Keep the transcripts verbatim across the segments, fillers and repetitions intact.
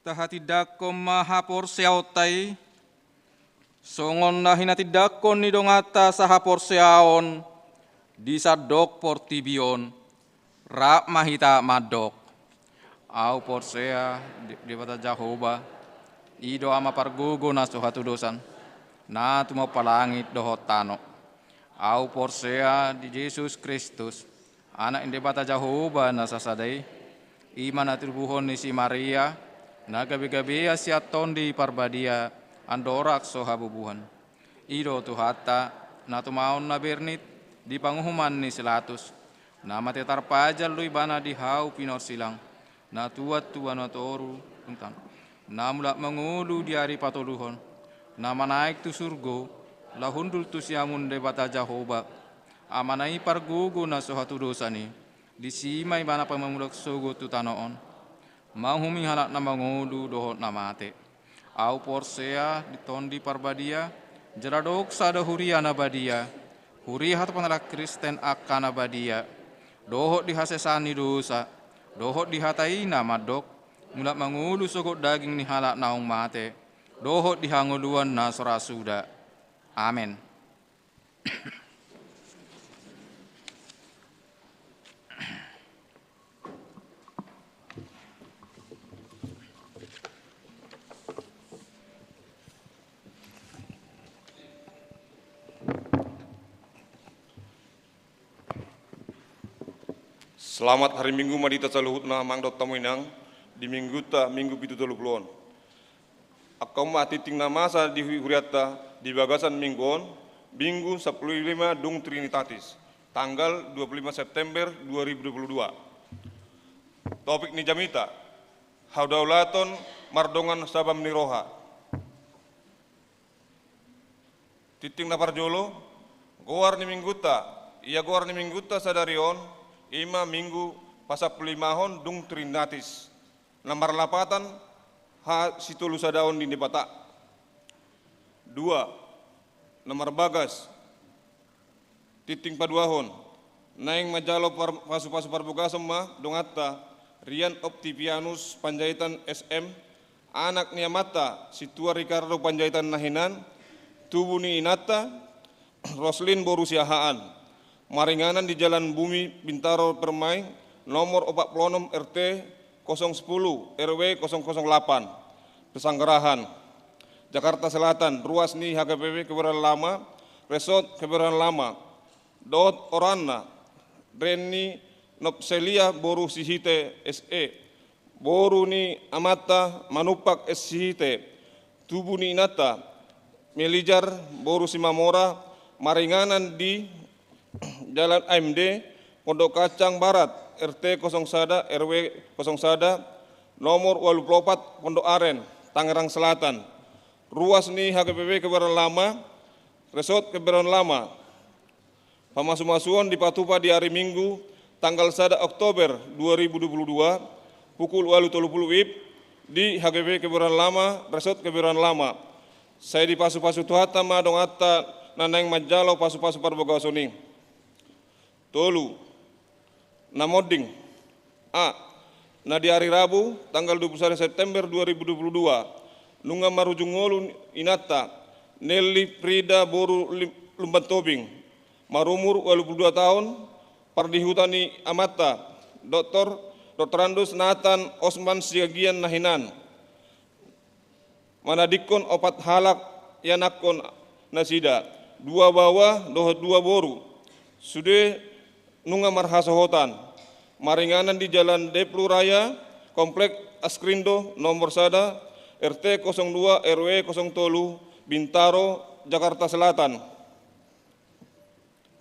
Tahatindangkon ma haporseaonta i, songon na hinatindangkon ni donganta sahaporseaon di sandok portibi on. Rap ma hita mandok. Ahu porsea di Debata Jahowa, i do Ama pargogo na so hatudosan, na tumompa langit dohot tano. Ahu porsea di Jesus Kristus, Anak ni Debata Jahowa na sasada i, i ma na tinubuhon ni si Maria, na gabegabean sian Tondi Parbadia, andorang so habubuhan. I do Tuhanta, na tumaon na bernit di panguhuman ni si Latus, na mate tarpajal do Ibana di hau pinorsilang, na tuat tu banua toru, na mulak mangolu di ari patoluhon, na manaek tu surgo, laho hundul tu siamun Debata Jahowa, Amana i pargogo na so hatudosan i, disi ma Ibana pamamulak sogot tu tano on, manguhumi halak na mangolu dohot na mate. Ahu porsea di Tondi Parbadia, jala adong sada huria na badia, huria hatopan halak Kristen angka na badia, dohot di hasesaan ni dosa, dohot di hata i na mandok, mulak mangolu sogot daging ni halak naung mate, dohot di hangoluan na so ra suda. Amen. Selamat hari Minggu ma di hita saluhutna, amang dohot hamu inang, di Mingguta, Minggu pitu tolu pulu on. Angka on ma tingting na masa di hu-, hurianta di bagasan Minggu on, Minggu sampulu lima dung Trinitatis, tanggal dua pulu lima September dua ribu dua puluh dua. Topik ni jamita, hadaulaton mardongan sabam ni roha. Tingting na parjolo, goar ni Mingguta, ia goar ni Mingguta sadari on, i ma Minggu pasampulu limahon dung Trinitatis. Na marlapatan hasitolusadaon ni Debata. Dua, na marbagas, tingting paduahon, naeng manjalo par-, pasupasu parbagason ma donganta, Rian Optipianus Panjaitan S M, anak ni amanta Sintua Ricardo Panjaitan Nahinan, tubu ni inanta, Roslin boru Siahaan, maringanan di Jalan Bumi Bintaro Permai, nomor opat pulu onom, R T kosong sepuluh, R W kosong kosong delapan, Pesanggerahan, Jakarta Selatan, ruas ni H K P P Kebayoran Lama, Resort Kebayoran Lama, dohot oranna, Reni Nopselia boru Sihite S E, boru ni amanta Manumpak S Sihite, tubu ni inanta Melijar boru Simamora, maringanan di Jalan A M D, Pondok Kacang Barat, R T kosong sada, R W kosong sada, nomor ualu pulu opat, Pondok Aren, Tangerang Selatan. Ruas ni H K P P Kebayoran Lama, Resort Kebayoran Lama. Pamasumasuon dipatupa di ari Minggu, tanggal sada Oktober dua ribu dua puluh dua, pukul ualu tolu pulu W I B, di H K P Kebayoran Lama, Resort Kebayoran Lama. Sai dipasupasu Tuhanta ma donganta na naeng manjalo pasupasu parbagason i. Tolu. Na monding. A. Na di ari Rabu, tanggal dua puluh sada September dua ribu dua puluh dua, nunga marujung ngolu inanta, Nelly Frida boru Lim-, Lumban Tobing, marumur ualu pulu dua taon, pardihuta ni amanta, Doktor, Doktorandus Nathan Osman Siagian na hinan, manadingkon opat halak ianakhon nasida, dua baoa dohot dua boru, sude nunga marhasohotan, maringanan di Jalan Deplu Raya, Komplek Askrindo nomor sada, R T kosong dua R W kosong tolu, Bintaro, Jakarta Selatan.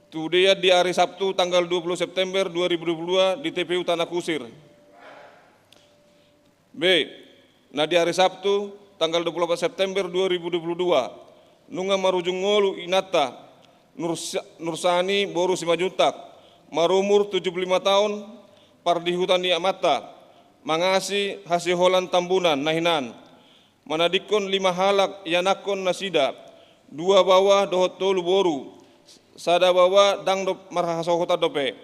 Tudia di ari Sabtu tanggal dua puluh September dua ribu dua puluh dua di T P U Tanah Kusir. B. Na di ari Sabtu tanggal dua puluh empat September dua ribu dua puluh dua, nunga marujung ngolu inanta, Nursa-, Nursani boru Simanjuntak, marumur tujuh puluh lima taon, pardihuta ni amanta, mangasi hasiholan Tambunan na hinan, manadingkon lima halak ianakhon nasida, dua baoa dohot tolu boru, sada baoa ndang do-, marhasohotan dope,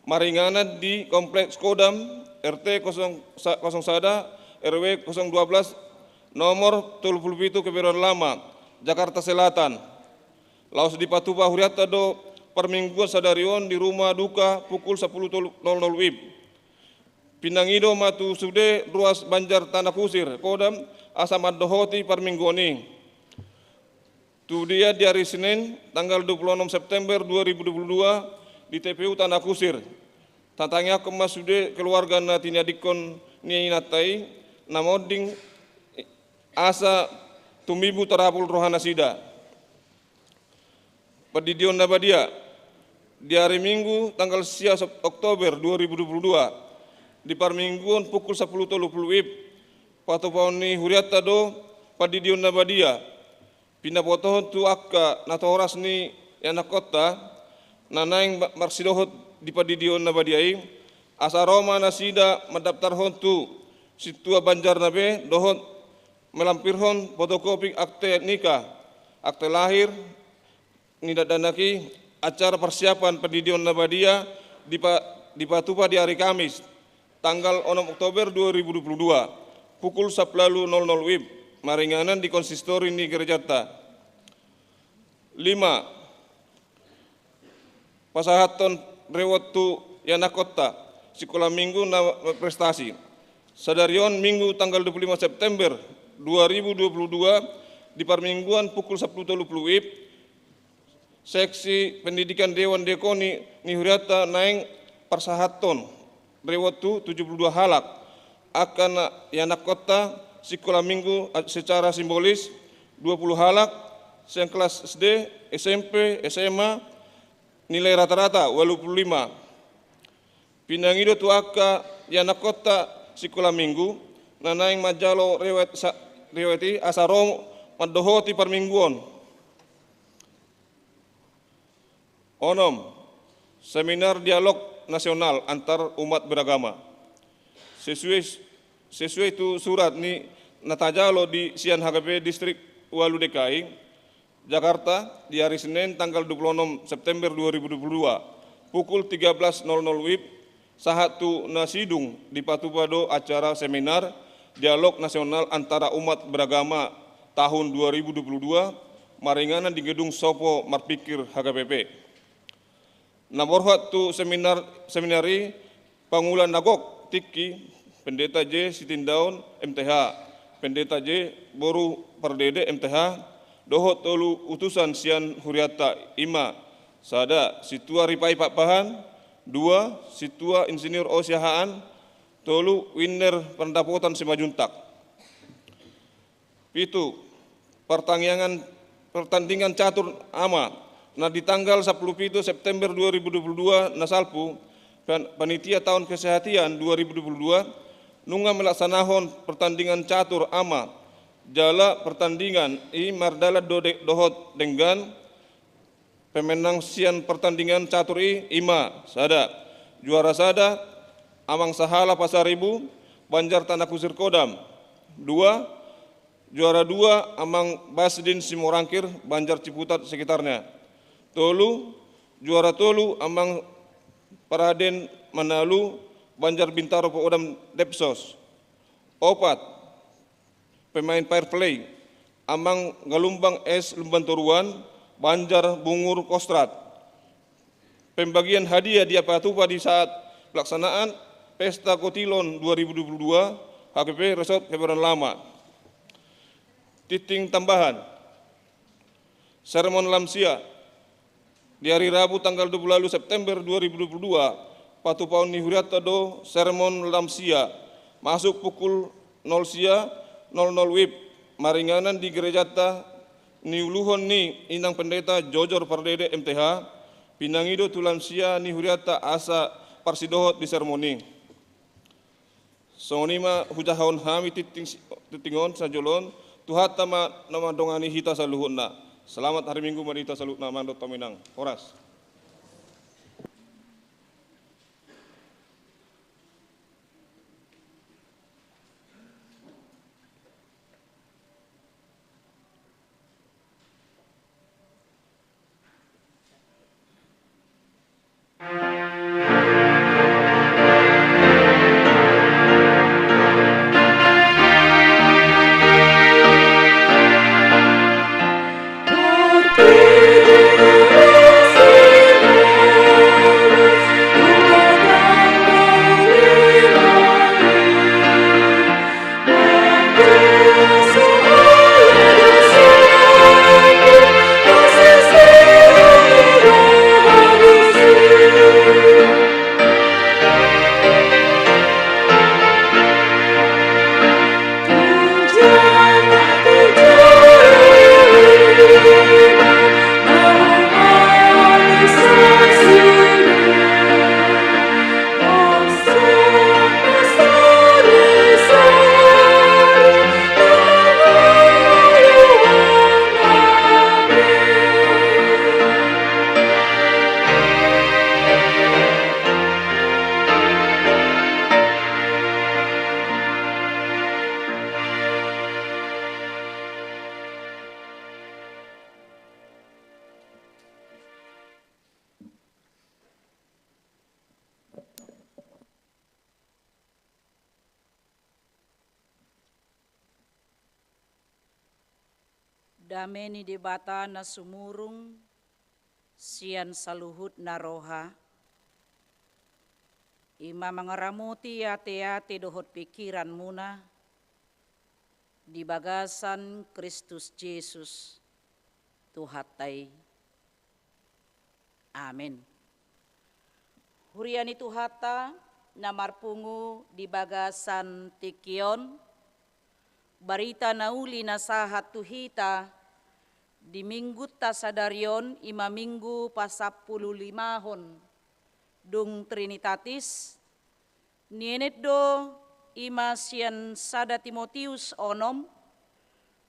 maringanan di Kompleks Kodam, R T kosong sa-, kosong sada, R W kosong dua belas, nomor tolu puluh pitu Kebayoran Lama, Jakarta Selatan. Laos dipatupa hurianta do parmingguan sadari on di rumah duka pukul sapuluh nol nol W I B. Pinangido ma tu sude ruas Banjar Tanah Kusir, Kodam, asa mandohoti parmingguan i. Tudia di ari Senin tanggal dua puluh enam September dua ribu dua puluh dua di T P U Tanah Kusir, tatangiangkon ma sude keluarga na tinadingkon ni inanta i na monding, asa tumibu tarapul roha nasida. Pandidion na badia. Di ari Minggu tanggal sia Oktober dua ribu dua puluh dua, di parmingguan pukul sapuluh tolu puluh W I B, patupaon ni hurianta do pandidion na badia, pinabotohon tu angka natoras ni ianakhonta na naeng ma-, marsidohot di pandidion na badia i, asa ro ma nasida mandaptarhon tu sintua banjarna be dohot malampirhon fotokopi akte nikah, akte lahir ni dakdanak i. Acara persiapan pandidion na badia dipa-, dipatupa di ari Kamis, tanggal onom Oktober dua ribu dua puluh dua, pukul sapuluh nol nol W I B, maringanan di konsistori ni gerejanta. Lima. Pasahathon reward tu ianakhonta sikola minggu na berprestasi. Sadari on Minggu tanggal dua puluh lima September dua ribu dua puluh dua, di parmingguan pukul sapuluh tolu puluh W I B, Seksi Pendidikan Dewan Diakoni ni hurianta naeng pasahathon reward tu tujuh puluh dua halak angka na ianakhonta sikola minggu secara simbolis, dua puluh halak sian kelas S D, S M P, S M A, nilai rata-rata ualu pulu lima. Pinangido tu angka ianakhonta sikola minggu na naeng manjalo reward sa-, reward i asa ro mandohoti parmingguon. Onom, seminar dialog nasional antar umat beragama. Sesuai, sesuai tu surat ni na tajalo di sian H K P Distrik ualu D K I, Jakarta, di ari Senin tanggal dua puluh enam September dua ribu dua puluh dua, pukul tiga belas nol nol W I B, sahat tu na sidung dipatupa do acara seminar dialog nasional antara umat beragama tahun dua ribu dua puluh dua, maringanan di Gedung Sopo Marpikir H K P P. Na borhat tu seminar, seminar i, pangula na gok tingki, Pendeta J Sitindaon M T H, Pendeta J Boru Pardede M T H, dohot tolu utusan sian hurianta, i ma: sada, Sintua Ripai Pakpahan; dua, Sintua Insinyur O Siahaan; tolu, Winner Pandapotan Simanjuntak. Pitu, partangiangan, pertandingan catur ama, na di tanggal sapuluh pitu September dua ribu dua puluh dua na salpu, pan-, panitia taon kesehatan dua ribu dua puluh dua nunga melaksanahon pertandingan catur ama, jala pertandingan i mardalan do de-, dohot denggan. Pemenang sian pertandingan catur i, i ma: sada, juara sada, Amang Sahala Pasaribu, Banjar Tanah Kusir Kodam; dua, juara dua, Amang Basdin Simorangkir, Banjar Ciputat sekitarnya; tolu, juara tolu, Amang Paraden Manalu, Banjar Bintaro Podam Depsos; opat, pemain fair play, Amang Galumbang S Lumbantoruan, Banjar Bungur Kostrad; Pembagian hadiah dia patupa di saat pelaksanaan Pesta Kotilon dua ribu dua puluh dua H K P P Resort Kebayoran Lama. Tingting tambahan. Sermon lansia. Di hari Rabu tanggal dua puluh walu September dua ribu dua puluh dua, patupaon ni hurianta do sermon lansia, masuk pukul nol sia nol nol W I B, maringanan di gerejanta niuluhon ni Inang Pendeta Jojor Pardede M T H, pinangido tu lansia ni hurianta asa parsidohot di sermon i. Songon i ma hujahahon hami tingting si-, tingting on sajolo on, Tuhanta ma na mandongani hita saluhutna. Selamat hari Minggu ma di hita saluhutna, amang dohot inang. Horas. Dame ni Debata na sumurung sian saluhutna roha, i ma mangaramoti ateate dohot pingkiranmuna di bagasan Kristus Jesus, Tuhanta i. Amen. Huria ni Tuhanta na marpungu di bagasan tingki on, barita na uli na sahat tu hita di minggunta sadari on, i ma minggu pasampululimahon dung Trinitatis, nienet do i ma sian sada Timotius onom,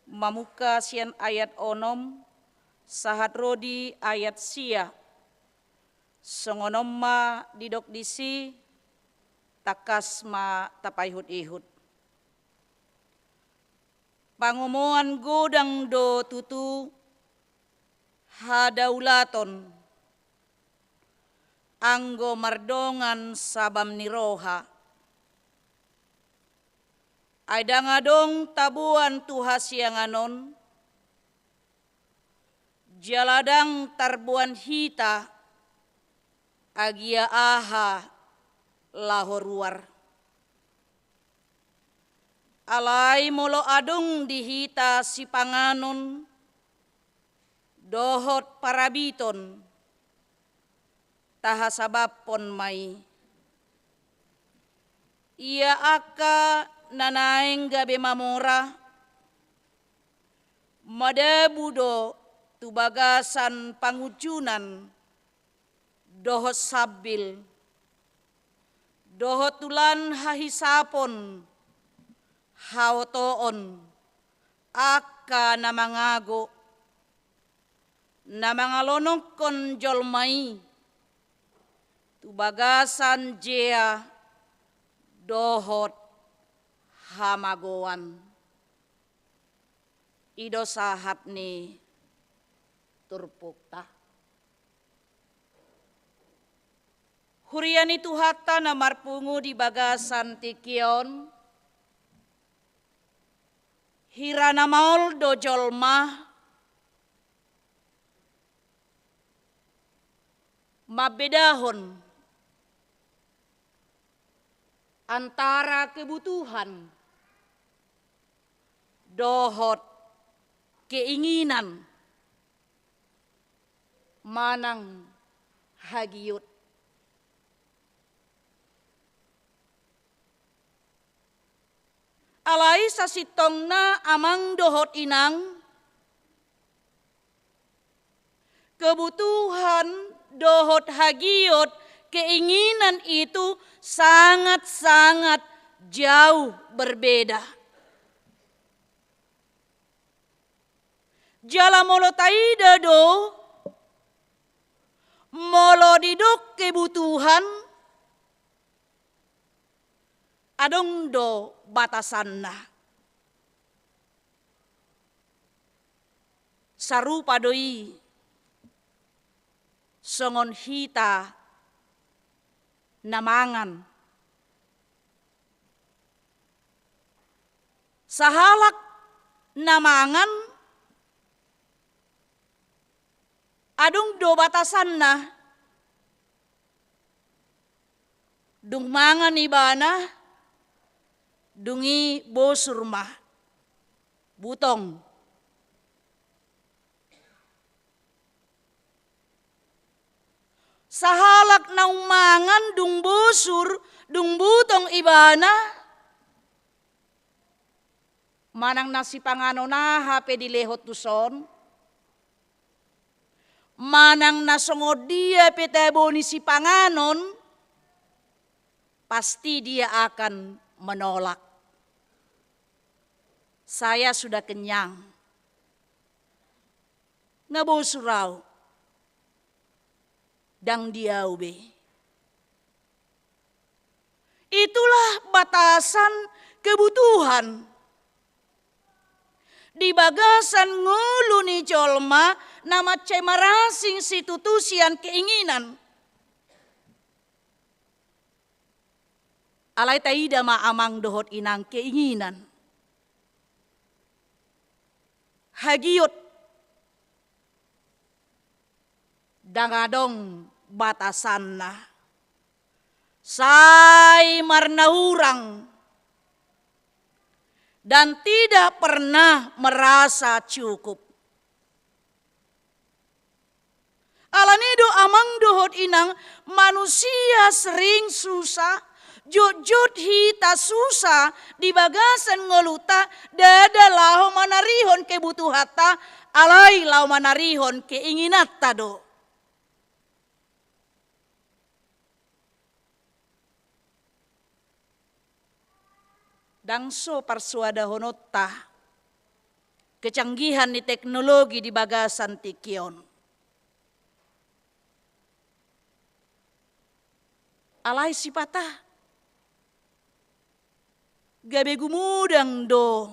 mamungka sian ayat onom sahat ro di ayat sia. Songon on ma didok disi, tangkas ma tapaihut-ihut. Pangomoan godang do tutu hadaulaton, anggo mardongan sabam ni roha. Ai ndang adong taboan tu hasiangan on, jala ndang tarboan hita agia aha laho ruar. Alai molo adong di hita sipanganon dohot parabiton, tahasabamhon ma i. Ia angka na naeng gabe mamora, madabu do tu bagasan pangunjunan dohot sambil, dohot tu lan hahisapon, haotoon, angka na mangago, na mangalonongkon jolma i tu bagasan jea dohot hamagoan. I do sahat ni turpukta. Huria ni Tuhanta na marpungu di bagasan tingki on, hira na maol do jolma Mambedahon antara kebutuhan dohot keinginan manang hagiot. Alai sasintongna amang dohot inang, kebutuhan dohot hagiot, keinginan itu sangat-sangat jauh berbeda. Jala molo taida do, molo didok kebutuhan, adong do batasanna. Sarupa do i songon hita na mangan. Sahalak na mangan, adong do batasanna. Dung mangan ibana, dung i bosur ma, butong. Sahalak naung mangan, dung bosur, dung butong ibana, manang na sipanganon aha pe dilehon tuson, manang na songon dia pe tabo ni sipanganon, pasti dia akan menolak. Saya sudah kenyang. Nga bosur au. Ndang di au be. Itulah batasan kebutuhan. Di bagasan ngolu ni jolma na mansai marasing situtu sian keinginan. Alai taida ma amang dohot inang, keinginan, hagiot, ndang adong batasanna. Sai marnahurang dan tidak pernah merasa cukup. Alani do amang dohot inang, manusia sering susah, jotjot hita susah di bagasan ngolunta, ndada laho manarihon kebutuhanta, alai laho manarihon keinginanta do. Ndang so parsoadahononta kecanggihan ni teknologi di bagasan tingki on. Alai sipata gabe gumodang do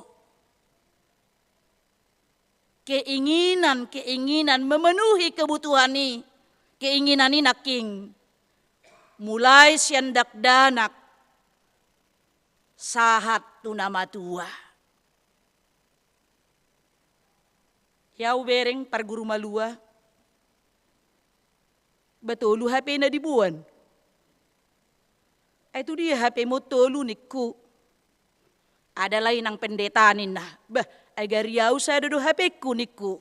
keinginan-keinginan memenuhi kebutuhan i, keinginan i nangkin mulai sian dakdanak sahat tu na matua. Ia hubereng parguru malua, ba tolu hape na diboan. Ai tu dia hapemu tolu ningku. Ada lai nang pendeta ninna. Bah, ai gari au sada do hapengku ningku.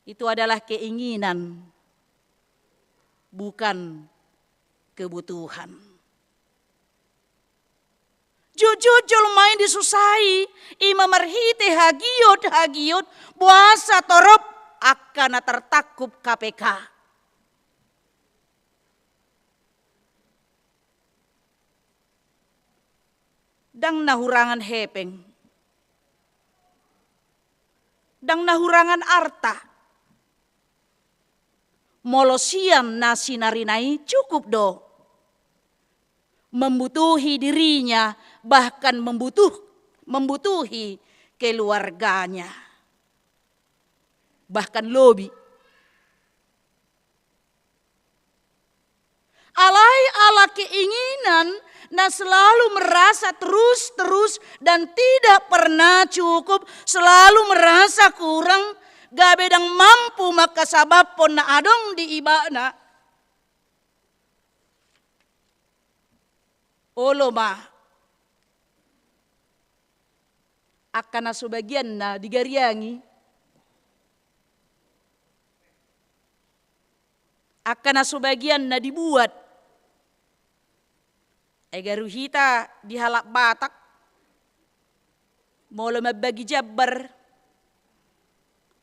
Itu adalah keinginan, bukan kebutuhan. Jotjot jolma i disusai, ima marhite hagiot-hagiot, boasa torop angka na tertangkup K P K. Ndang na hurangan hepeng, ndang na hurangan arta. Molo sian na sinarina i cukup do membutuhi dirinya, bahkan membutuh-, membutuhi keluarganya, bahkan lobi. Alai ala keinginan na selalu merasa terus-terus dan tidak pernah cukup, selalu merasa kurang, gabe ndang mampu mangkasababhon na adong di ibana, olo ma angka na so bagianna digariangi, angka na so bagianna dibuat. Ai garu hita di halak Batak, molo mambagi jambar,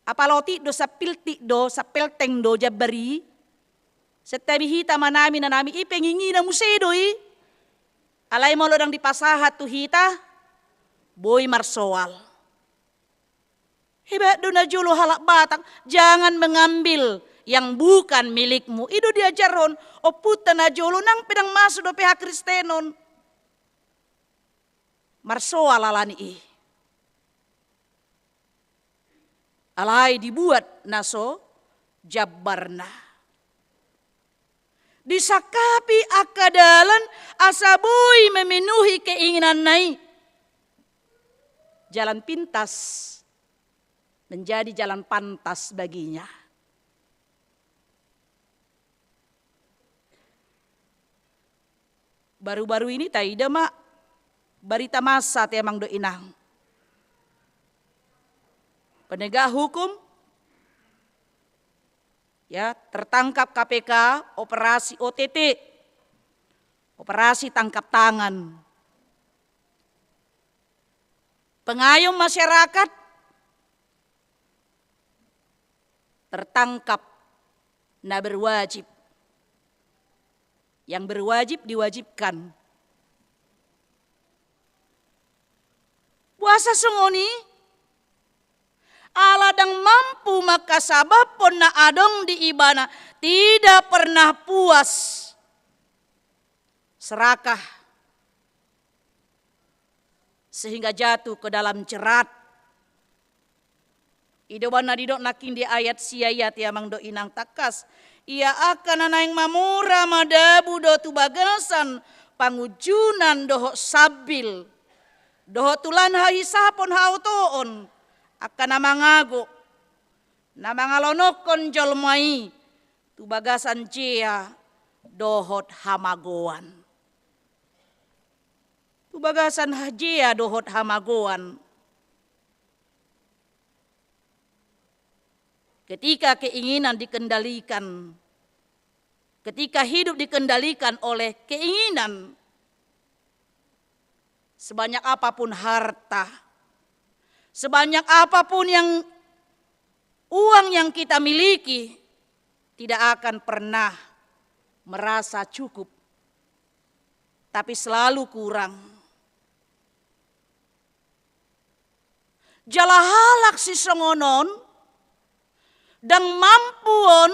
apala otik do, sampiltik do, sampelteng do jambar i. Santabi hita manami nanami i, penginginan muse do i. Alai molo ndang dipasahat tu hita, boi marsoal. Hebat do najolo halak Batak, jangan mengambil yang bukan milikmu. I do diajarhon ompunta najolo, nang pe ndang masuk dope hakristenon. Marsoal alani i. Alai dibuat na so jambarna. Disangkapi angka dalan asa boi memenuhi keinginanna i. Jalan pintas menjadi jalan pantas baginya. Baru-baru ini taida ma barita massa, ate amang dohot inang. Penegak hukum, ya, tertangkap K P K, operasi O T T, operasi tangkap tangan. Pengayom masyarakat, tertangkap na berwajib. Yang berwajib diwajibkan. Boasa songon i? Ala ndang mampu mangkasababhon na adong di ibana, tidak pernah puas, serakah, sehingga jatuh ke dalam jerat. I do umbahen na didok nangkin di ayat sia i, ate amang dohot inang, tangkas. Ia angka na naeng mamora madabu do tu bagasan pangunjunan dohot sambil, dohot tu lan hahisapon haotoon, angka na mangago, na mangalonokhon jolma i tu bagasan jea dohot hamagoan. Tu bagasan ha-, jea dohot hamagoan. Ketika keinginan dikendalikan, ketika hidup dikendalikan oleh keinginan, sebanyak apapun harta, sebanyak apapun yang uang yang kita miliki, tidak akan pernah merasa cukup, tapi selalu kurang. Jala halak sisongon on, ndang mampu on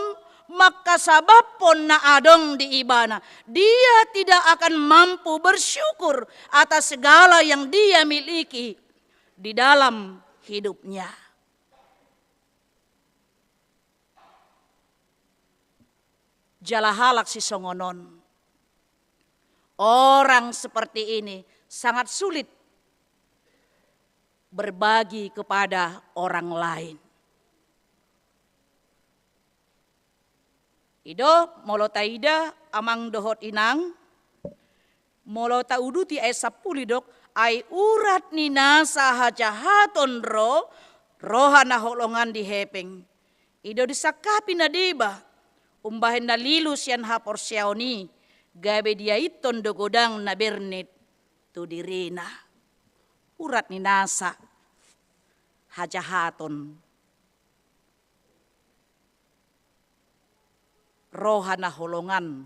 mangkasababhon na adong di ibana. Dia tidak akan mampu bersyukur atas segala yang dia miliki di dalam hidupnya. Jala halak sisongon on. Orang seperti ini sangat sulit berbagi kepada orang lain. I do, molo taida, amang dohot inang, molo tauduti ayat sampulu, didok, ai urat ni nasa hajahaton do roha na holongan di hepeng. I do disangkapi na deba, umbahen na lilu sian haporseaon i, gabe diaithon do godang na bernit tu dirina. Urat ni nasa hajahaton. Roha na holongan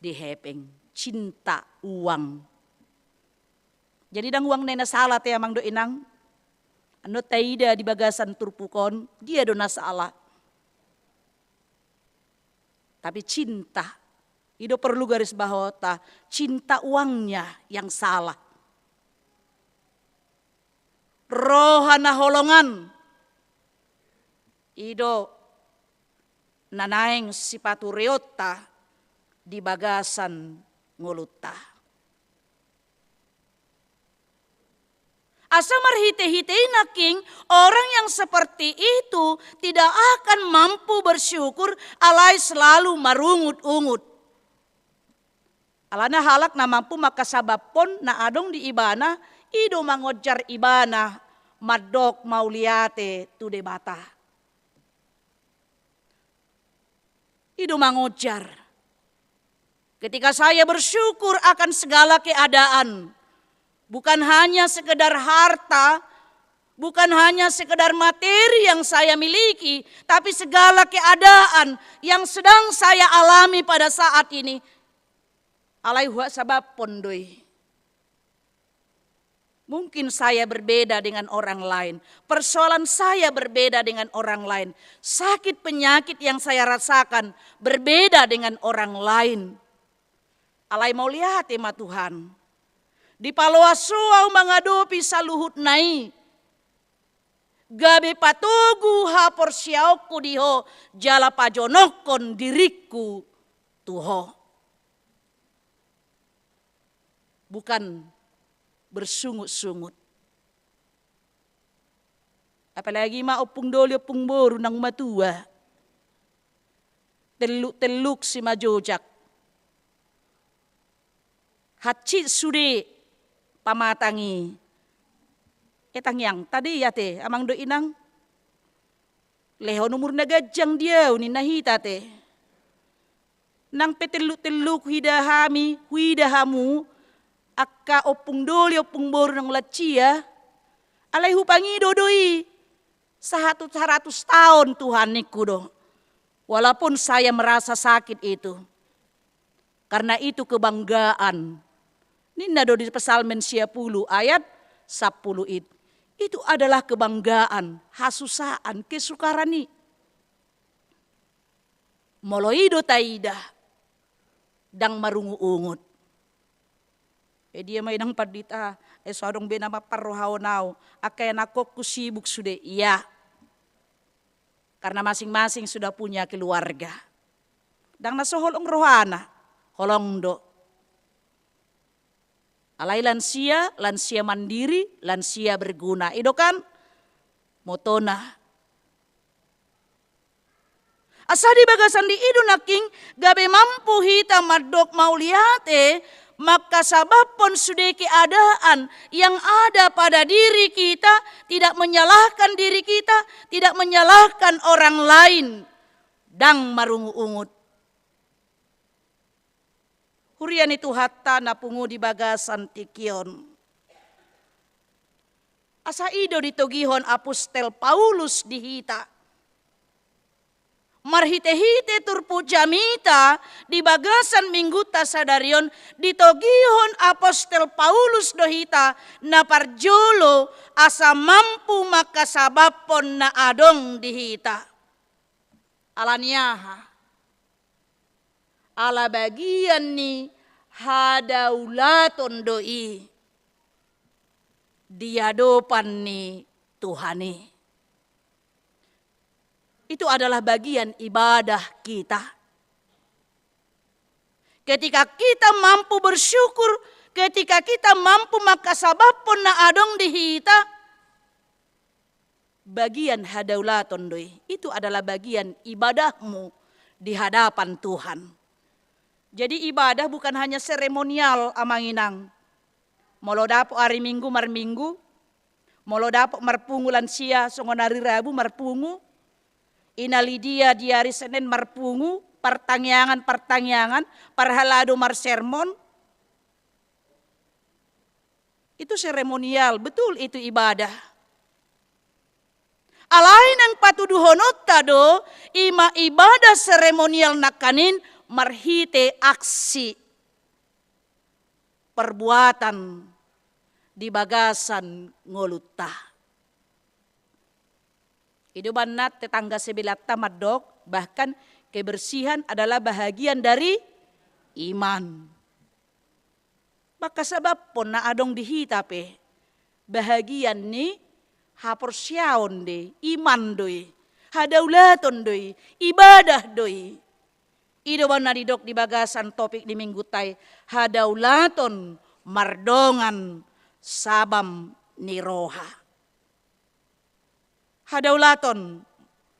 di hepeng, cinta uang. Jadi ndang uang na i na sala, ate amang dohot inang. Annon taida di bagasan turpuk on, dia do na sala. Tapi cinta, i do perlu garis bawahta, cinta uangnya yang salah. Roha na holongan, i do na naeng sipatureonta di bagasan ngolunta. Asa marhite-hite i nangkin, orang yang seperti itu tidak akan mampu bersyukur, alai selalu marungut-ungut. Alana halak na mampu mangkasababhon na adong di ibana, i do mangonjar ibana mandok mauliate tu Debata. I do mangonjar. Ketika saya bersyukur akan segala keadaan, bukan hanya sekedar harta, bukan hanya sekedar materi yang saya miliki, tapi segala keadaan yang sedang saya alami pada saat ini, alai huhasababhon do i. Mungkin saya berbeda dengan orang lain. Persoalan saya berbeda dengan orang lain. Sakit penyakit yang saya rasakan berbeda dengan orang lain. Alai mauliate ma Tuhan. Dipaloas Ho ahu mangadopi saluhutna i. Gabe patogu haporseaonku di Ho, jala pajonokhon diringku tu Ho. Bukan bersungut-sungut. Apalagi ma ompung doli, ompung boru naung matua. Telluk-telluk si majojak. Hansit sude pamatang i. E tangiang, tadi ate, amang dohot inang. Lehon umur na ganjang di ahu ninna hita ate. Nang pe telluk-telluk huida hami, huida hamu, angka ompung doli, ompung boru naung lansia, alai hupangido do i, sahatu-, saratus taon Tuhan ningku do. Walaupun saya merasa sakit itu. Karena itu kebanggaan. Ninna do di Psalmen sia pulu ayat sampulu i. Itu adalah kebanggaan, hasusaan, kesukaran i. Molo i do taida, ndang marungut-ungut. E dia ma inang pandita, e so adong be na mamparrohahon ahu, angka ianakhonku sibuk sude, ia. Karena masing-masing sudah punya keluarga. Ndang na so holong rohana, holong do. Alai lansia, lansia mandiri, lansia berguna. I do kan? Motona. Asa di bagasan di i do nangkin, gabe mampu hita mandok mauliate, mangkasababhon sude keadaan yang ada pada diri kita, tidak menyalahkan diri kita, tidak menyalahkan orang lain. Ndang marungut-ungut. Huria ni Tuhanta na pungu di bagasan tingki on. Asa i do ditogihon apostel Paulus di hita. Marhite-hite turpuk jamita di bagasan minggunta sadari on, ditogihon apostel Paulus do hita na parjolo asa mampu mangkasababhon na adong di hita. Ala ni aha? Ala bagian ni hadaulaton do i di adopan ni Tuhan i. Itu adalah bagian ibadah kita. Ketika kita mampu bersyukur, ketika kita mampu mangkasababhon na adong di hita, bagian hadaulaton do i. Itu adalah bagian ibadahmu di hadapan Tuhan. Jadi ibadah bukan hanya seremonial, amang inang. Molo dapot ari Minggu marminggu, molo dapot marpungu lansia songon ari Rabu marpungu, ina Lidia di ari Senin marpungu, partangiangan-partangiangan, parhalado marsermon. Itu seremonial, betul itu ibadah. Alai naeng patuduhononta do, i ma ibadah seremonial nangkaning marhite aksi, perbuatan di bagasan ngolunta. I do umbahen tetangga sebelahta mandok, bahkan kebersihan adalah bahagian dari iman. Mangkasababhon na adong di hita pe bahagian ni haporseaon do i, iman do i, hadaulaton do i, ibadah do i. I do umbahen na didok di bagasan topik ni minggunta i, hadaulaton mardongan sabam ni roha. Hadaulaton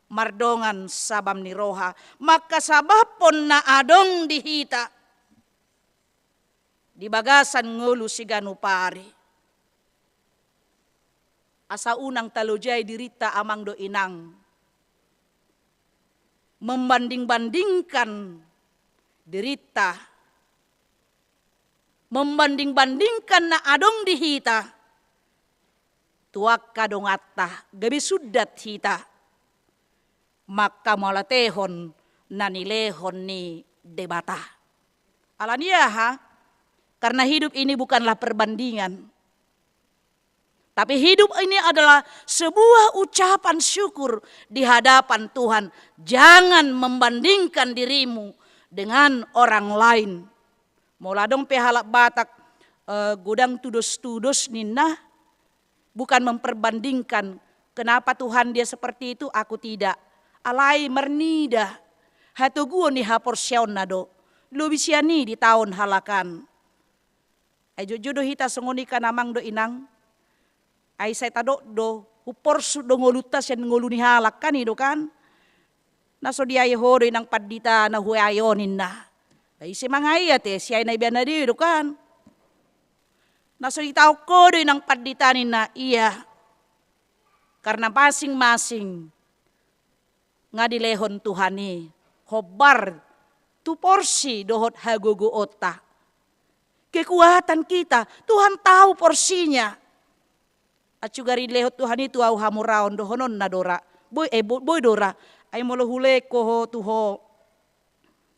mardongan sabam ni roha, mangkasababhon na adong di hita di bagasan ngolu siganup ari. Asa unang talojai dirinta amang dohot inang, membanding-bandingkan dirinta, membanding-bandingkan na adong di hita tu angka donganta, gabe sundat hita mangkamauliatehon na nilehon ni Debata. Alani aha? Karena hidup ini bukanlah perbandingan. Tapi hidup ini adalah sebuah ucapan syukur di hadapan Tuhan. Jangan membandingkan dirimu dengan orang lain. Molo adong pe halak Batak, eh, godang tudos-tudos ninna, bukan memperbandingkan, kenapa Tuhan dia seperti itu, aku tidak. Alai marnida hatoguon ni haporseaonna do, lobi sian i ditaon halak an. Ai jotjot do hita songon i kan amang dohot inang. Ai sai tadok do, huporsuk do ngolunta sian ngolu ni halak kan, i do kan. Na so diae ho do inang pandita na huae on ninna. Ba ise mangae ate, siae na ibana do i do kan. Na so ditaon ho do inang pandita ninna, iya. Karena masing-masing nga dilehon Tuhan i hombar tu porsi dohot hagogoonta. Kekuatan kita, Tuhan tahu porsinya. Acu gari dilehon Tuhan i tu au hamoraon dohononna do ra. Boi, eh, bo-, boi do ra. Ai molo hulehon ho tu ho,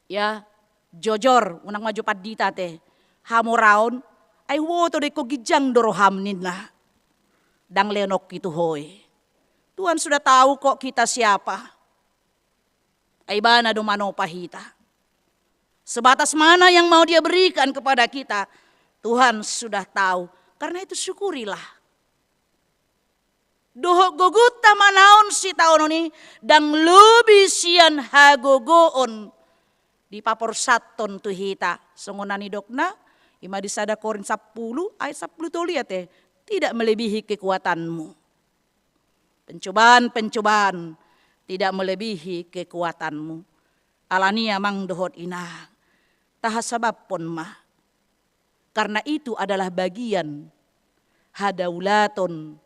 ya, jojor, unang ma jo pandita ate, hamoraon, ai huboto do ingkon ginjang do roham ninna. Ndang lehononki tu ho i. Tuhan sudah tahu kok kita siapa. Ai ibana do manopa hita. Sebatas mana yang mau dia berikan kepada kita, Tuhan sudah tahu. Karena itu syukurilah. Dohot gogonta manaon sitaonon i, ndang lobi sian hagogoon dipaporsathon tu hita. Songon na nidokna, i ma di sada Korint sampulu, ayat sampulu tolu i ate, tidak melebihi kekuatanmu. Pencobaan-pencobaan tidak melebihi kekuatanmu. Alani i amang dohot inang, tahasababhon ma. Karena itu adalah bagian hadaulaton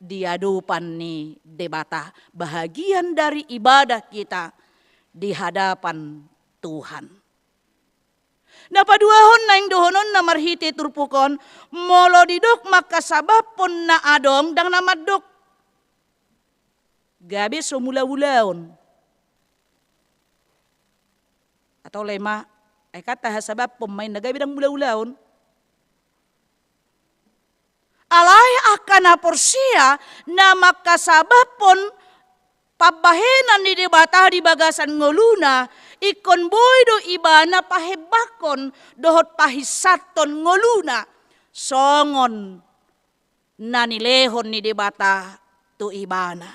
di adopan ni Debata, bahagian dari ibadah kita di hadapan Tuhan. Na paduahon naeng dohononna marhite turpuk on, molo didok mangkasababhon na adong, ndang na mandok gabe so mulaulaon. Atau lae ma, ai kan tahasababhon ma inna gabe ndang mulaulaon. Alai angka na porsea na mangkasababhon pambahenan ni Debata di bagasan ngoluna, ingkon boi do ibana pahembangkon dohot pahinsathon ngoluna songon na nilehon ni Debata tu ibana.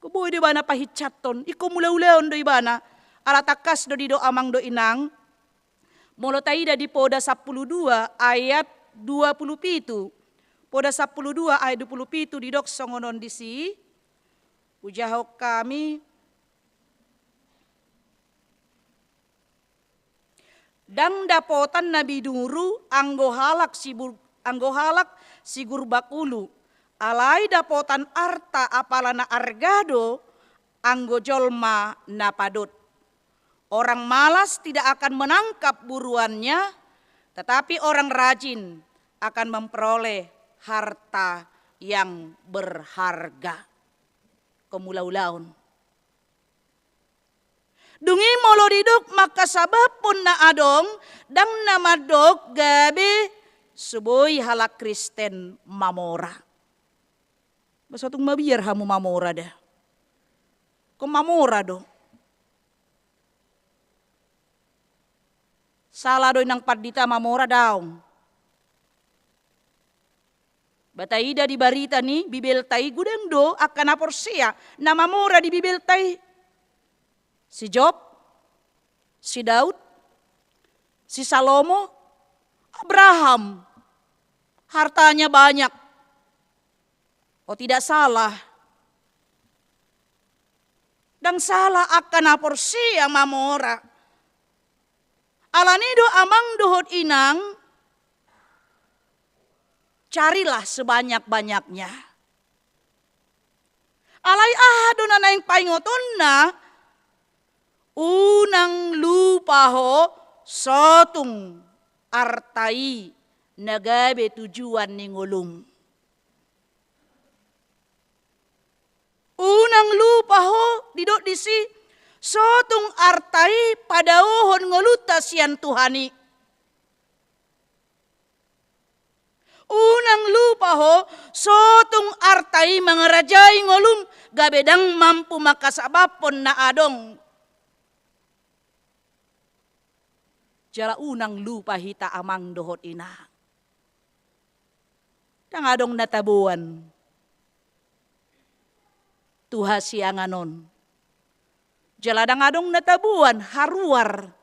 Ingkon boi do ibana pahinsathon, ingkon mulaulaon do ibana. Ala tangkas do didok amang dohot inang. Molo taida di Poda sampulu dua ayat dua pulu pitu. Poda sampulu dua ayat dua pulu pitu didok songon on disi. Hujahahon hami. Ndang dapotan na binuru anggo halak sibur-, anggo halak sigurbak ulu. Alai dapotan arta apala na arga do anggo jolma na padot. Orang malas tidak akan menangkap buruannya, tetapi orang rajin akan memperoleh harta yang berharga. Ingkon mulaulaon. Dung i molo didok mangkasababhon na adong, ndang na mandok gabe so boi halak Kristen mamora. Ba so tung mabiar hamu mamora da. Ingkon mamora do. Sala do inang pandita mamora? Daong. Ba taida di barita ni Bibelta i godang do angka na porsea na mamora di Bibelta i. Si Job, si Daud, si Salomo, Abraham. hartanya banyak. Oh, tidak salah. Ndang salah angka na porsea mamora. Alani do amang dohot inang, carilah sebanyak-banyaknya. Alai aha do na naeng paingotonna? Unang lupa ho sotung arta i na gabe tujuan ni ngolum. Unang lupa ho, didok disi, sotung arta i padaohon ngolunta sian Tuhan i. Unang lupa ho, sotung arta i mangarajai ngolum, gabe ndang mampu mangkasabamhon na adong. Jala unang lupa hita amang dohot inang. Ndang adong na taboan tu hasiangan on. Jala ndang adong na taboan haruar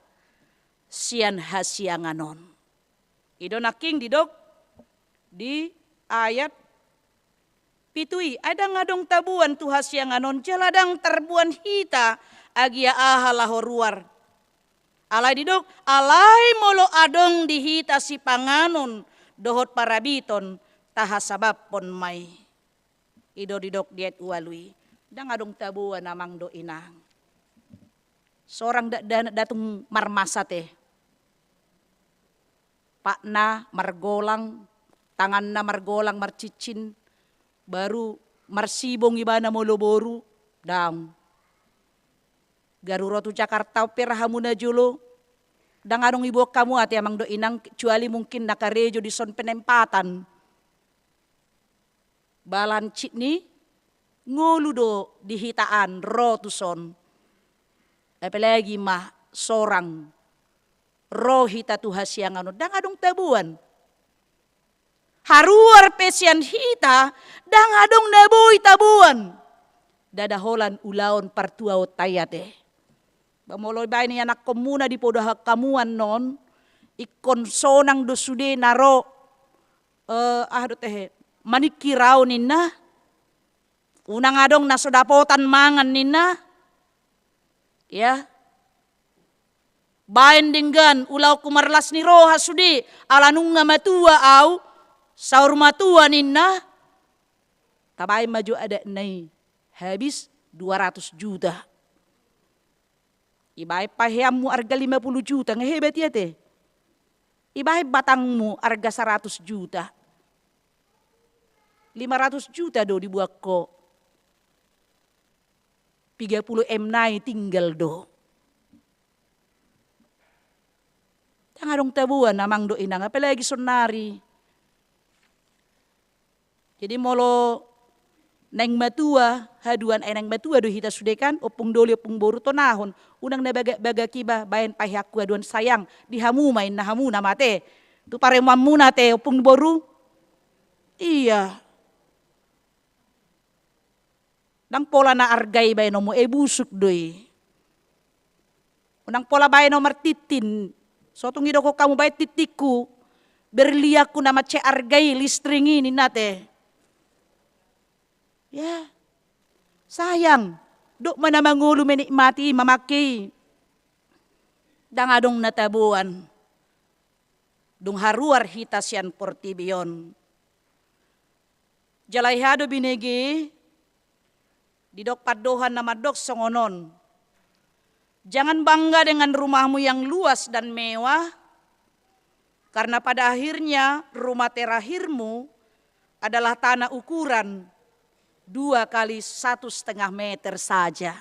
sian hasiangan on. I do nangkin didok di ayat pitu i, ai ndang adong taboan tu hasiangan on, jala ndang tarboan hita agia aha laho ruar. Alai didok, alai molo adong di hita sipanganon dohot parabiton, tahasabamhon ma i. I do didok di ayat ualu i, ndang adong taboan amang dohot inang. Sorang dakdanak da tung marmasa te. Patna margolang, tanganna margolang marcincin, baru marsibong ibana molo boru, daong. Garu ro tu Jakarta on pe ra hamu najolo, ndang adong iboan hamu ate amang dohot inang, kecuali mungkin na karejo dison penempatan. Ba lancit ni ngolu do di hita an ro tuson. Apalagi ma sorang ro hita tu hasiangan on, ndang adong taboan. Haruar pe sian hita, ndang adong na boi taboan. Ndada holan ulaon partuaonta i ate. Ba molo ibaen ianakkonmuna dipodohon hamu annon, ingkon sonang do sude na ro, eh, aha do tehe, maningkir au ninna. Unang adong na so dapotan mangan ninna. Ya. Baen denggan ulaonku marlas ni roha sude, ala nunga matua au, saur matua ninna. Tabaen ma jo adatna i, habis dua ratus juta. Ibaen paheanmu arga lima puluh juta, ngehe berarti ate. Ibaen batangmu arga saratus juta. Lima ratus juta do dibuat ho. Tiga puluh M nai tinggal do. Ndang adong taboan amang dohot inang, apalagi saonari. Jadi molo naeng matua, haduan, ai naeng matua do hita sude kan, ompung doli ompung boru tonahon, unang na bagak-bagak iba, baen paheanku haduan sayang, di hamu ma inna hamuna ma ate, tu paremonmuna ate ompung boru. Iya. Ndang pola na arga i baenonmu, e busuk do i. Unang pola baen au martintin. Sotung didok hamu baen tintingku, berlianku na mansai arga i, listring i ninna ate. Ya. Sayang, dok ma na mangolu menikmati i, mamangke i. Ndang adong na taboan. Dung haruar hita sian portibi on. Jala i aha do binege, didok pandohan na mandok songon on. Jangan bangga dengan rumahmu yang luas dan mewah, karena pada akhirnya rumah terakhirmu adalah tanah ukuran dua kali satu setengah meter saja.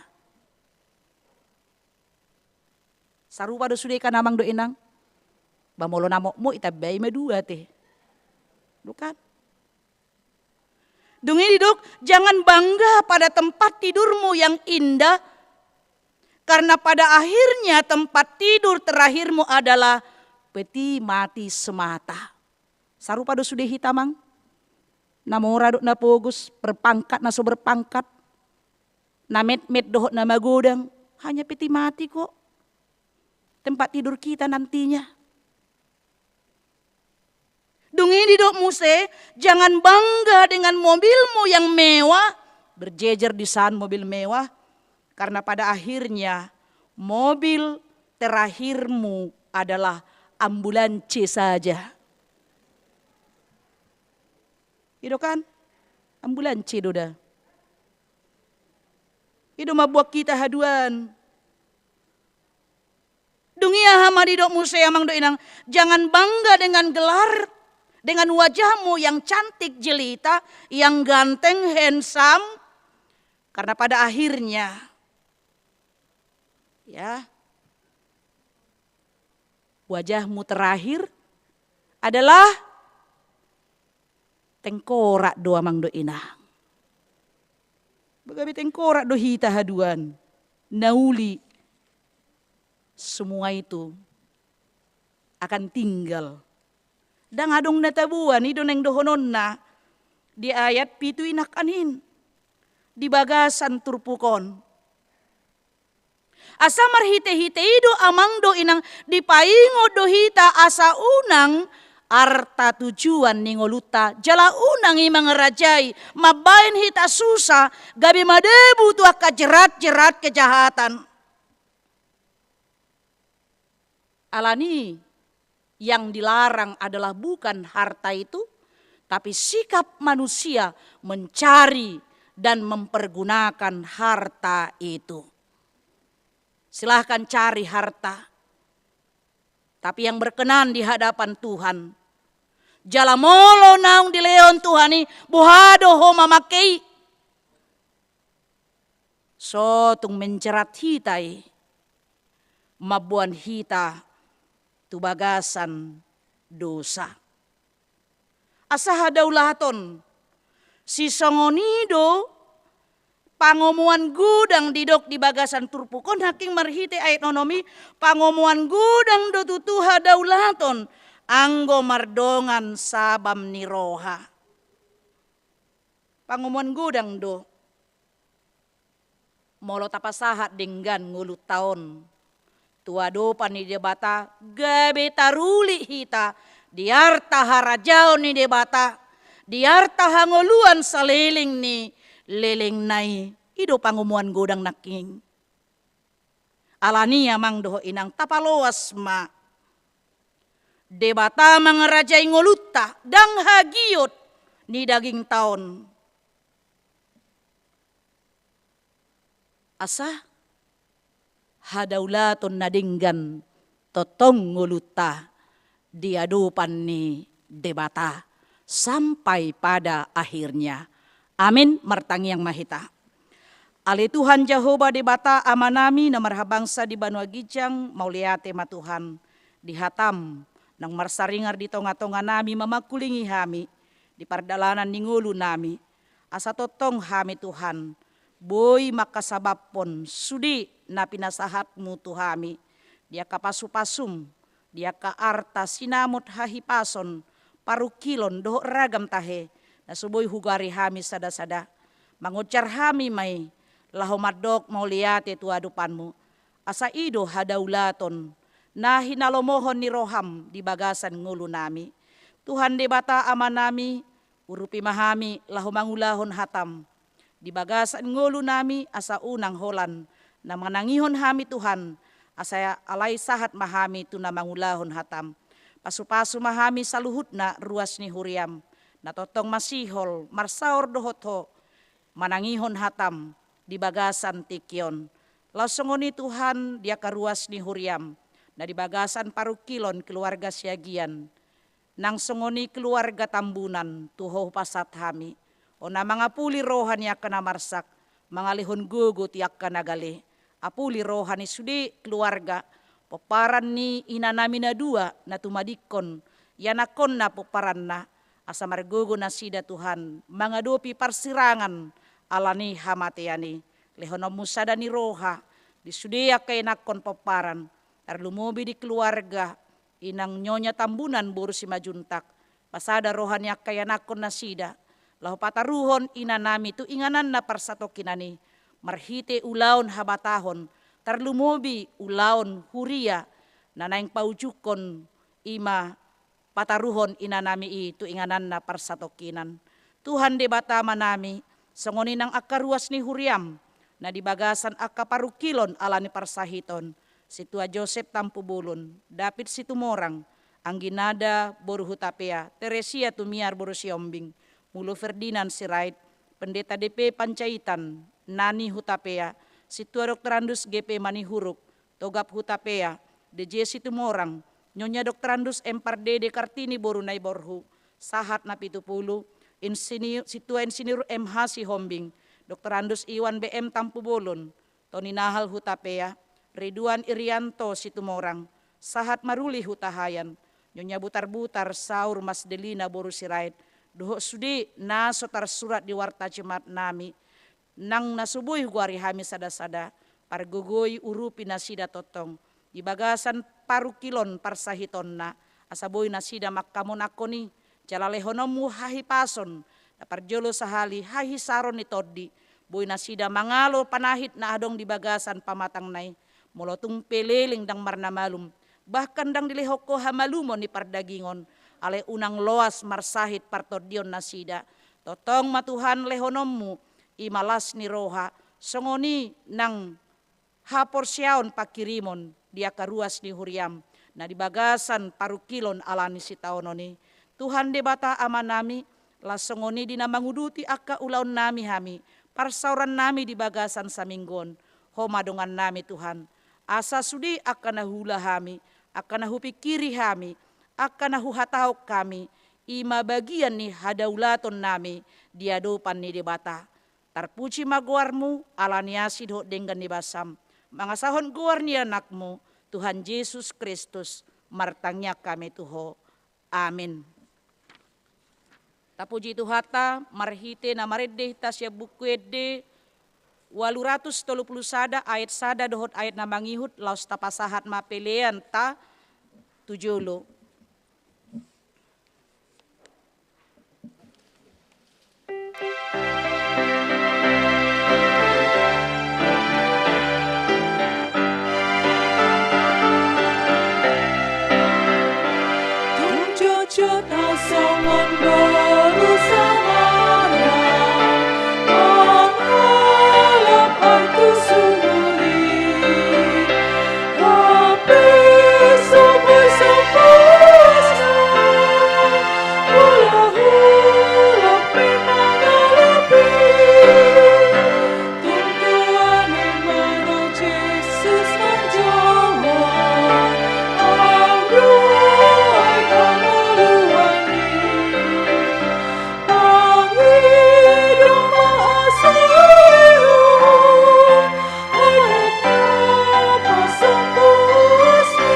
Sarupa do sude kan amang dohot inang. Ba molo na mokmok itambai ma dua ate. Bukan? Dung i didok, jangan bangga pada tempat tidurmu yang indah, karena pada akhirnya tempat tidur terakhirmu adalah peti mati semata. Sarupa do sude hita amang. Na mora dohot na pogos, berpangkat na so berpangkat, na metmet dohot na magodang, hanya peti mati kok tempat tidur kita nantinya. Dung i didok muse, "Jangan bangga dengan mobilmu yang mewah," berjejer di san mobil mewah, "karena pada akhirnya mobil terakhirmu adalah ambulance saja." I do kan? Ambulance do da. I do mambuat hita haduan. Dung i aha ma didok muse, amang dohot inang? "Jangan bangga dengan gelar, dengan wajahmu yang cantik jelita, yang ganteng, handsome, karena pada akhirnya, ya, wajahmu terakhir adalah tengkorak do, amang dohot inang." Gabe tengkorak do hita haduan, na uli semua itu akan tinggal. Ndang adong na taboan, i do naeng dohononna di ayat pitu i nangkin, di bagasan turpuk on. Asa marhitehite i do, amang dohot inang, dipaingot do hita asa unang arta tujuan ni ngolunta, jala unang i mangarajai, mambahen hita susa, gabe madabu tu angka jerat-jerat kejahatan. Alani yang dilarang adalah bukan harta itu, tapi sikap manusia mencari dan mempergunakan harta itu. Silahkan cari harta, tapi yang berkenan di hadapan Tuhan. Jala molo naung dilehon Tuhan i, boha do ho mamangke i? So tung menjerat hita i, mamboan hita tu bagasan dosa. Asa hadaulaton, sisongon i do pangomoan godang didok di bagasan turpuk on, nangkin marhite ayat onom i, pangomoan godang do tutu hadaulaton, anggo mardongan sabam ni roha. Pangomoan godang do. Molo tapasahat denggan ngolunta on tu adopan ni Debata, gabe tarulik hita di arta harajaon ni Debata, di arta hangoluan saleleng ni lelengna i. I do pangomoan godang nangkin. Alani i, amang dohot inang, tapaloas ma Debata mangarajai ngolunta, ndang hagiot ni dagingta on. Asa hadaulaton na denggan tongtong ngolunta di adopan ni Debata sampai pada akhirnya. Amin. Martangiang ma hita. Ale Tuhan Jahowa Debata Amanami na marhabangsa di banua ginjang, mauliate ma Tuhan di hataM naung marsaringar di tongatonganami, mamangkulingi hami di pardalanan ni ngolunami. Asa tongtong hami, Tuhan, boi mangkasabamhon sude na pinasahatMu tu hami, di angka pasupasuM, di angka arta, sinamot, hahipason, parungkilon dohot ragam tahe na so boi hugari hami sadasada. Mangonjar hami ma i laho mandok mauliate tu adopanMu. Asa i do hadaulaton na hinalomohon ni rohaM di bagasan ngolunami. Tuhan Debata Amanami, urupi ma hami laho mangulahon hataM di bagasan ngolunami, asa unang holan na manangihon hami, Tuhan, asa alai sahat ma hami tu na mangulahon hataM. Pasupasu ma hami saluhutna ruas ni huriaM, na tongtong masihol marsaor dohot Ho manangihon hataM di bagasan tingki on. Laos songon i, Tuhan, di angka ruas ni huriaM na di bagasan parungkilon keluarga Siagian, nang songon i keluarga Tambunan, tu Ho hupasahat hami. Ho na mangapuli roha ni angka na marsak, mangalehon gogo tu angka na gale. Apuli roha ni sude keluarga, pomparan ni inanami na dua na tumadingkon ianakkonna pomparanna, asa margogo nasida, Tuhan, mangadopi parsirangan alani hamatean i. LehononMu sada ni roha di sude angka ianakkon pomparan, tarlumobi di keluarga Inang Nyonya Tambunan boru Simanjuntak, pasada roha ni angka ianakkon nasida, laho pataruhon inanami tu ingananna parsatongkinan i, marhite ulaon habatahon, tarlumobi ulaon huria na naeng paujungkon, i ma pataruhon inanami i tu ingananna parsatongkinan. Tuhan Debata Amanami, songon i nang angka ruas ni huriaM, na di bagasan angka parungkilon ala ni parsahiton, Sintua Josep Tampubolon, David Situmorang, Angginada boru Hutapea, Teresia Tumiar boru Sihombing, Mulo Ferdinand Sirait, Pendeta D P Panjaitan, Nani Hutapea, Sintua Doktorandus G P Manihuruk, Togap Hutapea, D J Situmorang, Nyonya Doktorandus M Pardede Kartini boru Naiborhu, sahat na pitu pulu, Insini-, Sintua Insinyur M H Sihombing, Doktorandus Iwan B M Tampubolon, Toni Nahal Hutapea, Ridwan Irianto Situmorang, sahat maruli Hutahaean, Nyonya Butarbutar Saur Mas Delina boru Sirait, dohot sude na so tarsurat di warta Jumatnami, nang na so boi hugoari hami sadasada, pargogoi urupi nasida tongtong di bagasan parungkilon parsahitonna, asa boi nasida mangkamonangkon i, jala lehononmu hahipason, na parjolo sahali hahisaron ni tondi, boi nasida mangalo panahit na adong di bagasan pamatangna i, molo tung pe leleng ndang marnamalum, bahkan ndang dilehon Ho hamalumon ni pardagingon, alai unang loas marsahit partondion nasida. Tongtong ma Tuhan lehononmu i ma las ni roha, songon i nang haporseaon pangkirimon di angka ruas ni huriaM, na di bagasan parungkilon ala ni sitaonon i. Tuhan Debata Amanami, laos songon i di na manguduti angka ulaonnami hami, parsaorannami di bagasan saminggu on, Ho ma dongannami Tuhan, asa sude angka na huula hami, angka na hupingkiri hami, angka na huhatahon hami, i ma bagian ni hadaulaton nami di adopan ni Debata. Tarpuji ma goarMu, ala ni asi dohot denggan ni basaM, mangasahon goar ni AnakMu, Tuhan Jesus Kristus, martangiang hami tu Ho. Amin. Tapuji Tuhanta, marhite na marende hita sian Buku Ende ualu ratus tolu pulu sada, ayat sada dohot ayat na mangihut, laos tapasahat ma peleanta tu jolo. Tung jotjot ahu songon boru Samaria, mangalap ahu tu sumur i, hape so boi sampulosna, hulahula pe mangalap i. Tung tuani ma ro Jesus manjalo, ahu do ai hangoluan i. Pangido ma hasehon, ai pasampulosna.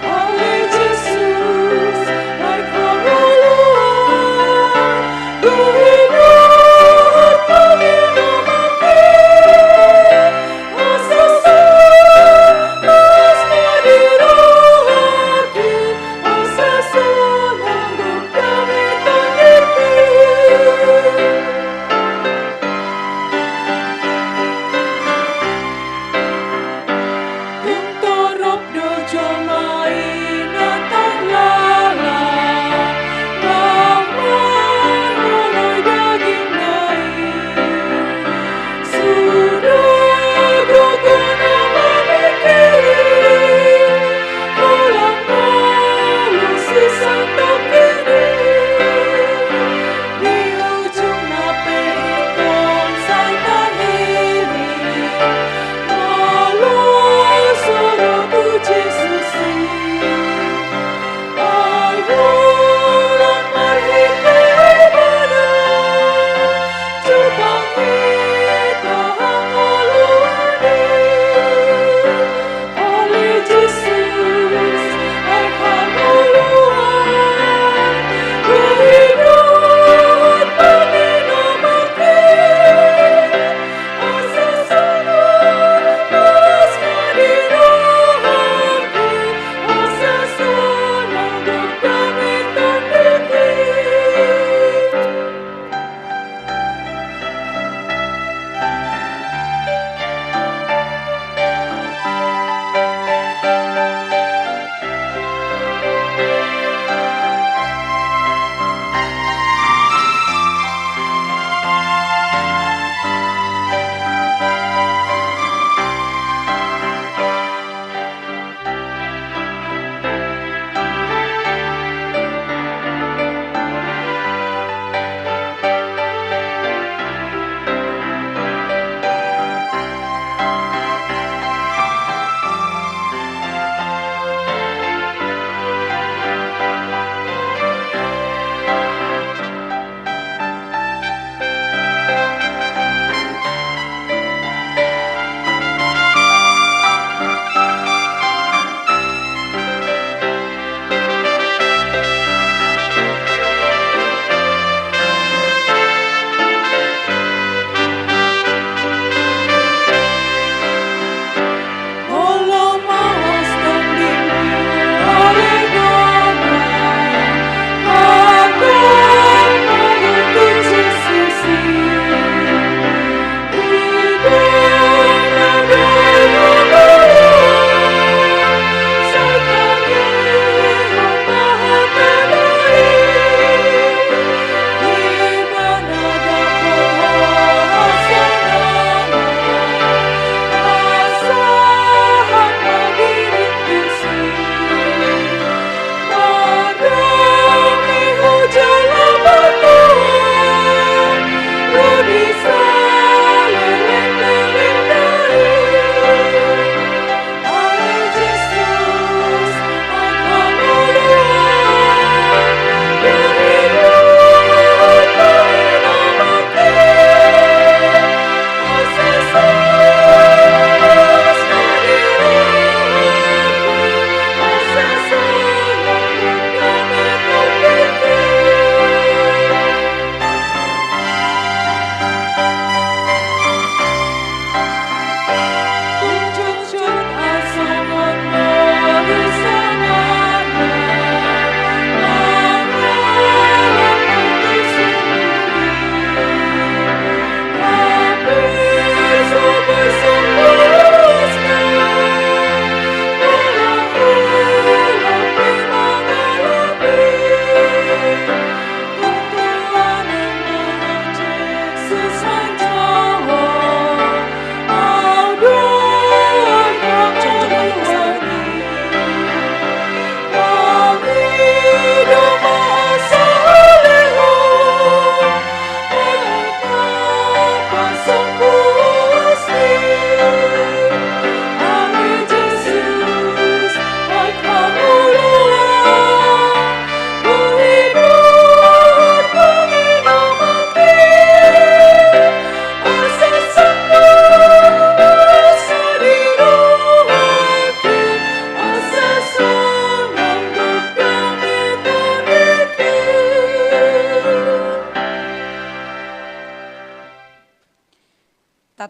Ale Jesus, ai hangoluan, dohot hami na mangke, asa so las ma di rohangki, asa so nanggung hami tangihon. Tung torop do jolma i na tarlala, na mangoloi dagingna i. Sude gogona mamingkiri, holan malum sian tongkin i. Di ujungna pe ingkon sai tahirim, molo so ro tu Jesus.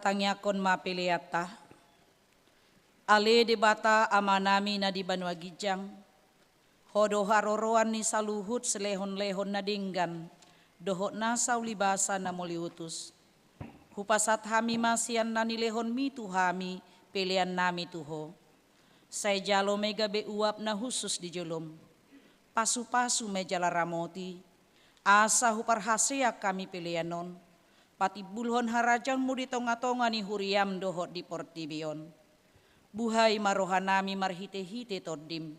Tangiangkon ma peleanta. Ale Debata Amanami na di banua ginjang, Ho do haroroan ni saluhut silehonlehon na denggan dohot nasa ulibasa na mauliutus. Hupasahat hami ma sian na nilehonMi tu hami peleannami tu Ho. Sai jalo ma i gabe uap na hushus di joloM. Pasupasu ma i jala ramoti, asa huparhaseang hami pelean on patimbulhon harajaonMu di tongatonga ni huriaM dohot di portibi on. Buhai ma rohanami marhitehite TondiM,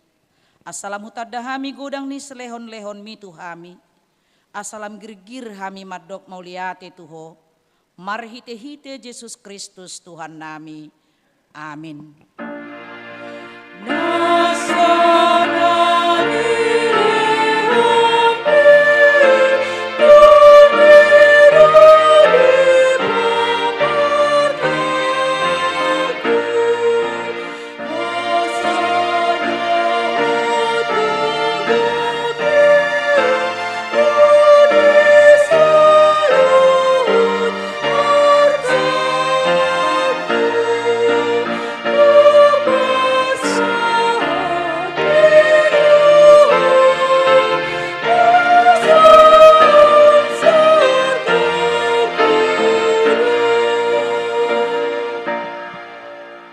asa lam hutanda hami godang ni silehonlehonMi tu hami, asa lam girgir hami mandok mauliate tu Ho, marhitehite Jesus Kristus Tuhannami. Amin.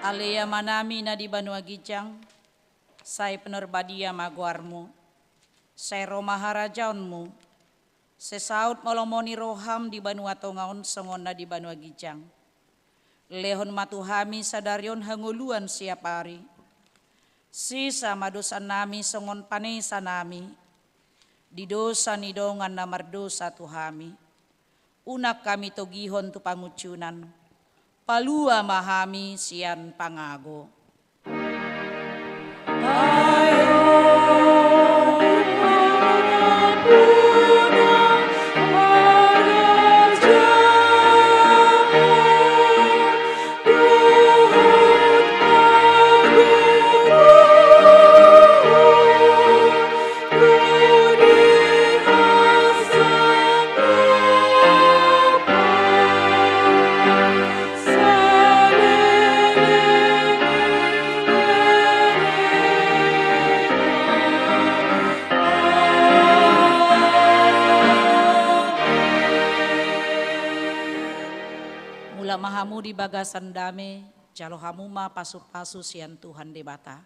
Ale Amanami na di banua ginjang, sai pinarbadia ma goarMu, sai ro ma harajaonMu, sai saut ma lomo ni rohaM di banua tonga on songon na di banua ginjang. Lehon ma tu hami sadari on hangoluan siapari. Sesa ma dosanami songon panesanami di dosa ni dongan na mardosa tu hami. Unang hami togihon tu pangunjunan. Palua ma hami sian pangago. Mulak ma hamu di bagasan dame, jalo hamu ma pasupasu sian Tuhan Debata.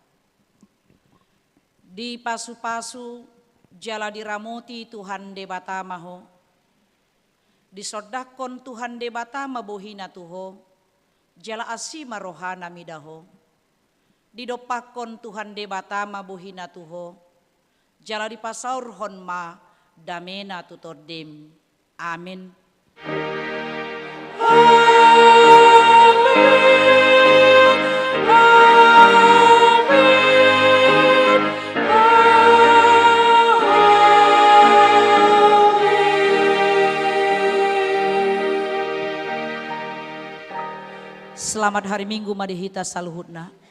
Dipasupasu jala diramoti Tuhan Debata ma ho. Disondangkon Tuhan Debata ma bohiNa tu ho, jala asi ma rohaNa mida ho. Didompakkon Tuhan Debata ma bohiNa tu ho, jala dipasaorhon ma dameNa tu tondim. Amin. Selamat hari Minggu ma di hita saluhutna.